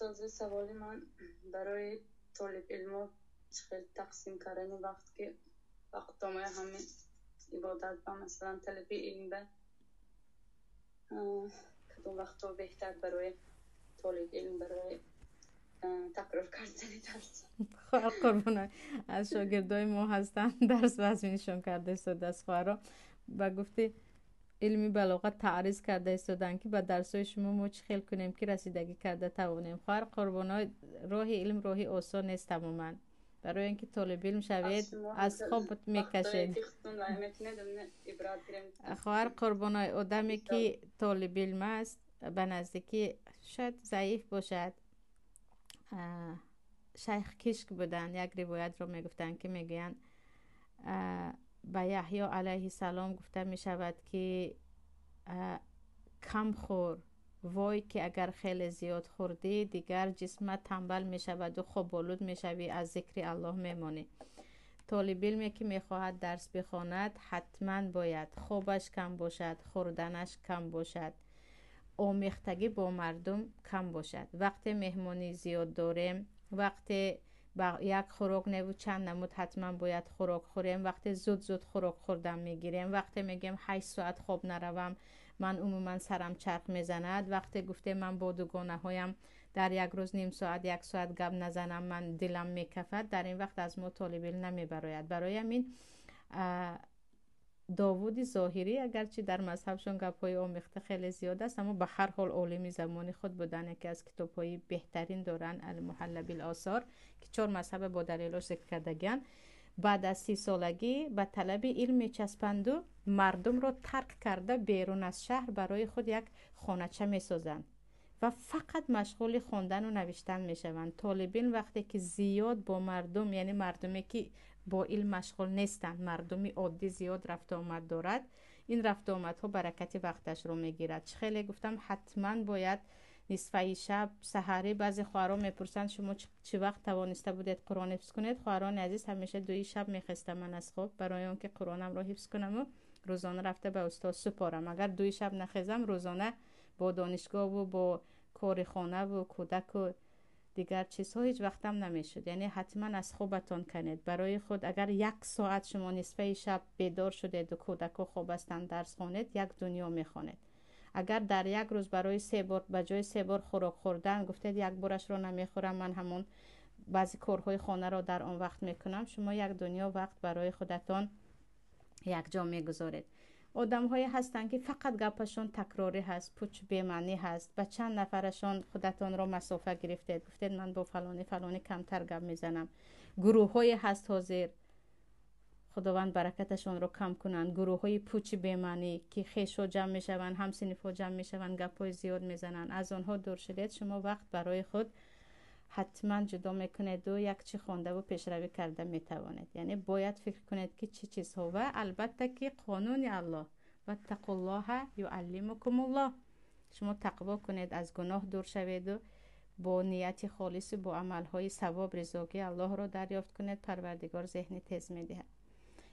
Устози, саволи ман барои толибилмо чӣ хел тақсим кардани вақт, ки вақтомоя ҳами ибодат ба, масалан, талаби илм ба кадом вақтҳо беҳтар барои толибилм, барои такрор кардани дарс? Хоҳар Қурбона аз шогирдои мо ҳастанд, дарс вазминшон карда истодааст. Хоҳаро ба гуфти илми балоғат таъриз карда истоданд, ки ба дарсҳои шумо мо чӣ хел кунем, ки расидагӣ карда тавонем. Хоҳар Қурбоно, роҳи илм роҳи осон нест тамоман. Барои ин ки толибилм шавед, аз хоб мекашед. Хоҳар Қурбоной, одаме ки толибилм аст, ба наздикӣ шояд заиф бошад. Шайх Кишк буданд, як ривоятро мегуфтанд, ки мегӯянд, ба Яҳё алайҳи салом гуфта мешавад, ки кам хӯр, вой ки агар хеле зиёд хӯрдӣ, дигар ҷисмат тамбал мешаваду хоболуд мешавӣ, аз зикри Аллоҳ мемонӣ. Толибилме ки мехоҳад дарс бихонад, ҳатман бояд хобаш кам бошад, хӯрданаш кам бошад, омехтагӣ бо мардум кам бошад. Вақте меҳмонӣ зиёд дорем, вақте ба як хӯрок неву чанд намуд ҳатман бояд хӯрок хӯрем, вақте зуд зуд хӯрок хӯрдан мегирем, вақте мегӯем, 8 соат хоб наравам, ман умуман сарам чарх мезанад, вақте гуфтем, ман бо дугонаҳоям дар як рӯз ним соат, як соат гап назанам, ман дилам мекафад, дар ин вақт аз мо толибилм намебарояд. Барои ҳамин Довуди Зоҳирӣ, агарчи дар мазҳабшон гапҳои омехта хеле зиёд аст, аммо ба ҳар ҳол олими замони худ буданд, яке аз китобҳои беҳтарин доранд, Алмуҳалла бил-осор, ки чор мазҳаба бо далелош зикр кардагианд. Баъд аз 30-солагӣ ба талаби илм мечаспанду мардумро тарк карда, берун аз шаҳр барои худ як хонача месозанд ва фақат машғули хондану навиштан мешаванд. Толибилм вақте ки зиёд бо мардум, яъне мардуме ки бо илм машғул нестанд, мардуми оддӣ зиёд рафтуомад дорад, ин рафтуомадҳо баракати вақташро мегирад. Чӣ хеле гуфтам, ҳатман бояд нисфаи шаб, саҳарӣ. Баъзе хоҳарон мепурсанд, шумо чӣ вақт тавониста будед Қуръон ҳифз кунед? Хоҳарони азиз, ҳамеша 2-и шаб мехестам ман аз хоб, барои он ки Қуръонамро ҳифз кунаму рӯзона рафта ба устод супорам. Агар 2-и шаб нахезам, рӯзона бо донишгоҳу бо кори хонаву кӯдаку дигар чизҳо ҳеҷ вақтам намешуд. Яъне ҳатман аз хобатон канед барои худ. Агар як соат шумо нисфаи шаб бедор шудеду кӯдако хоб ҳастанд, дарс хонед, як дунё мехонед. Агар дар як рӯз барои се бор, ба ҷои се бор хӯрок хӯрдан, гуфтед, як борашро намехӯрам, ман ҳамон баъзе корҳои хонаро дар он вақт мекунам, шумо як дунё вақт барои худатон якҷо мегузоред. Одамҳое ҳастанд, ки фақат гапашон такрорӣ ҳаст, пуч, бемаънӣ ҳаст. Ба чанд нафарашон худатонро масофа гирифтед, гуфтед, ман бо фалонӣ фалонӣ камтар гап мезанам. Гурӯҳҳое ҳаст ҳозир, Худованд баракаташонро кам кунанд, гурӯҳҳои пучи бемаънӣ, ки хешҳо ҷамъ мешаванд, ҳамсинифҳо ҷамъ мешаванд, гапҳои зиёд мезананд. Аз онҳо дур шудед, шумо вақт барои худ ҳатман ҷудо мекунеду як чӣ хондаву пешравӣ карда метавонед. Яъне бояд фикр кунед, ки чӣ чизҳо. Ва албатта ки қонуни Аллоҳ: ваттақуллоҳа юаллимукумуллоҳ. Шумо тақво кунед, аз гуноҳ дур шаведу бо нияти холису бо амалҳои савоб ризогии Аллоҳро дарёфт кунед, Парвардигор зеҳни тез медиҳад.